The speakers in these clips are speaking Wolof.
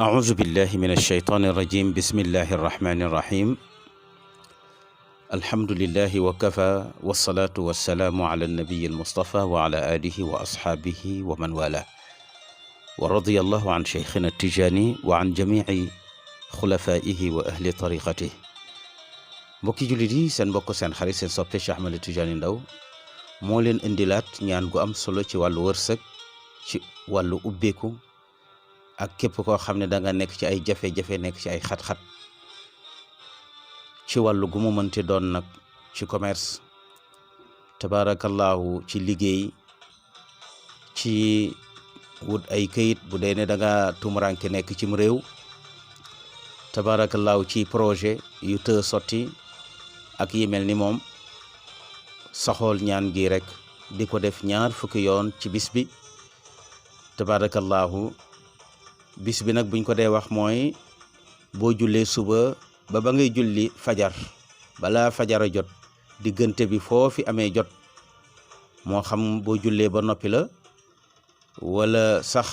أعوذ بالله من الشيطان الرجيم بسم الله الرحمن الرحيم الحمد لله وكفى والصلاة والسلام على النبي المصطفى وعلى آله وأصحابه ومن والاه ورضي الله عن شيخنا التجاني وعن جميع خلفائه وأهل طريقته mbokki jullit yi seen mbokk seen xarit seen soppe Cheikh Ahmed Tidiane Ndao moo leen indilaat ñaan gu am solo ci wàllu wërsëg ci wàllu ubbeeku ak képp koo xam ne da nga nekk ci ay jafe-jafe nekk ci ay xat-xat ci wàllu gu mu mënti doon nag ci commerce tabaarakallaahu ci liggéey ci wut ay këyit bu dee ne da nga tumuranke nekk cim réew tabaarakallaahu ci projet yu të sotti ak yi mel ni moom saxool ñaan gi rek di ko def ñaar fukki yoon ci bis bi tabaarakallaahu bis bi nag buñ ko dee wax mooy boo jullee suba ba ngay julli fajar balaa fajara jot diggante bi foofi amee jot moo xam boo jullee ba noppi la wala sax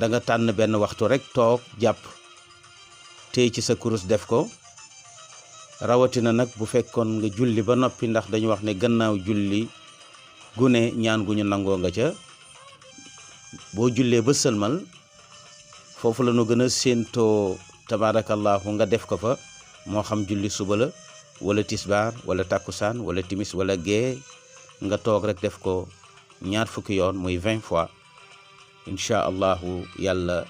da nga tànn benn waxtu rek toog jàpp tey ci sa kurus def ko rawatina nag bu fekkoon nga julli ba noppi ndax dañu wax ne gannaaw julli gune ñaan gu ñu nangoo nga ca boo jullee ba sëlmal foofu la ñu gën a séentoo tabaarakallaahu nga def ko fa moo xam julli suba la wala tisbaar wala takkusaan wala timis wala gee nga toog rek def ko ñaar fukki yoon muy 20 fois incha allahu yàlla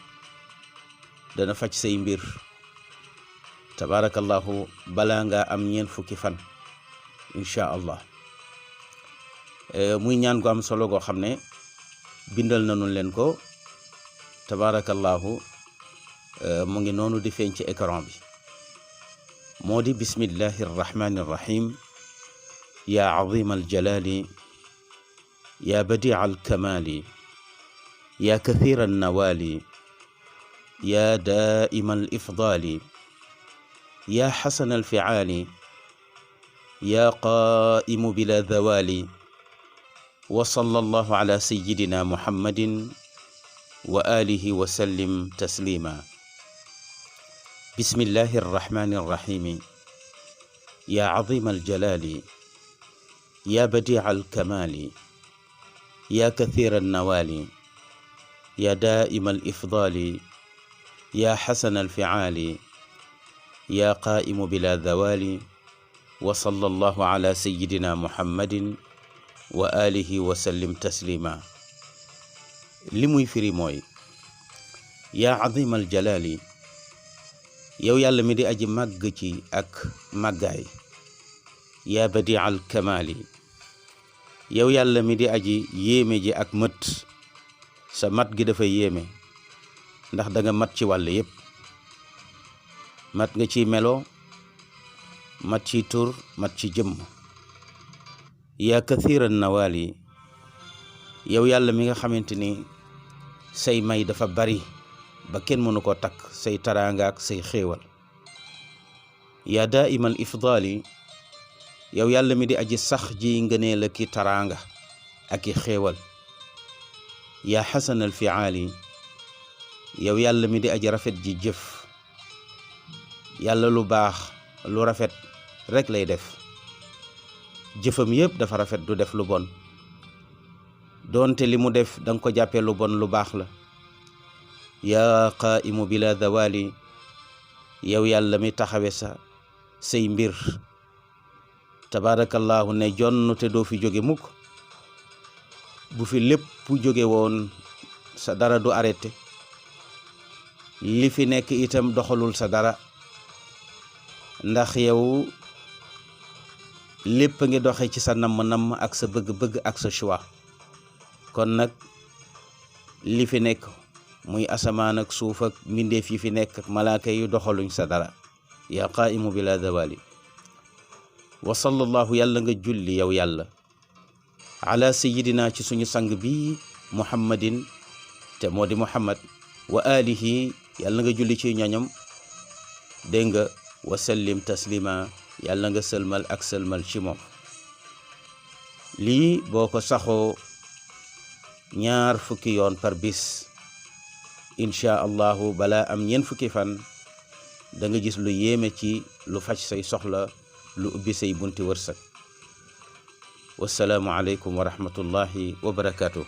dana faj say mbir tabaarakallaahu balaa nga am ñeent fukki fan incha allah muy ñaan gu am solo goo xam ne bindal nañu leen ko tabaarakallaahu mu ngi noonu di feeñ ci écran bi moo di bismillahi arrahmani arrahim ya azima aljalali ya badia alkamali ya kathira annawali ya daima alifdali ya xasana alfiaali ya qaimu bila zawali wa sallallahu ala sayyidina muhammadin wa alihi wa sallim taslima bismillahi arrahmani arrahimi ya azima aljalali ya badia alkamali ya kathira annawali ya daima alifdali ya xasana alfiaali ya qaimu bila zawali wa sallallahu ala sayyidina muhammadin wa alihi wa sallim taslima li muy firi mooy yaa azimal jalali yow yàlla mi di aji màgg ci ak màggaay yaa badial kamali yow yàlla mi di aji yéeme ji ak mët sa mat gi dafa yéeme ndax da nga mat ci wàll yépp mat nga ci melo mat ci tur mat ci jëmm yaa kathiran nawaali yow yàlla mi nga xamante ni say may dafa bari ba kenn mënu ko takk say taraanga ak say xéewal yaa daimal ifdaali yow yàlla mi di aji sax ji ngëneel la ki taraanga ak i xéewal yaa xasanal fiaali yow yàlla mi di aji rafet ji jëf yàlla lu baax lu rafet rek lay def jëfam yépp dafa rafet du def lu bon doonte li mu def danga ko jàppee lu bon lu baax la yaa qaimu bila zawali yow yàlla mi taxawe say mbir tabaarakallaahu ne jonn te doo fi jóge mukk bu fi lépp jóge woon sa dara du arrêté li fi nekk itam doxalul sa dara ndax yow lépp ngi doxe ci sa namm-namm ak sa bëgg-bëgg ak sa choix kon nag li fi nekk muy asamaan ak suuf ak mbindeef yi fi nekk ak malaaka yu doxaluñ sa dara yaa qaimu bila zawali wa sallallahu yàlla nga julli yow yàlla ala sayidina ci suñu sang bi muhammadin te moo di muhammad wa alihi yàlla nga julli ci ñoñom dégg nga wa sallim taslima yàlla nga sëlmal ak sëlmal ci moom lii boo ko saxoo ñaar fukki yoon par bis insha allahu balaa am ñeent fukki fan da nga gis lu yéeme ci lu faj say soxla, lu ubbi say bunti wërsëg. wassalaamu aleykum wa rahmatullahi wa barakaatuh.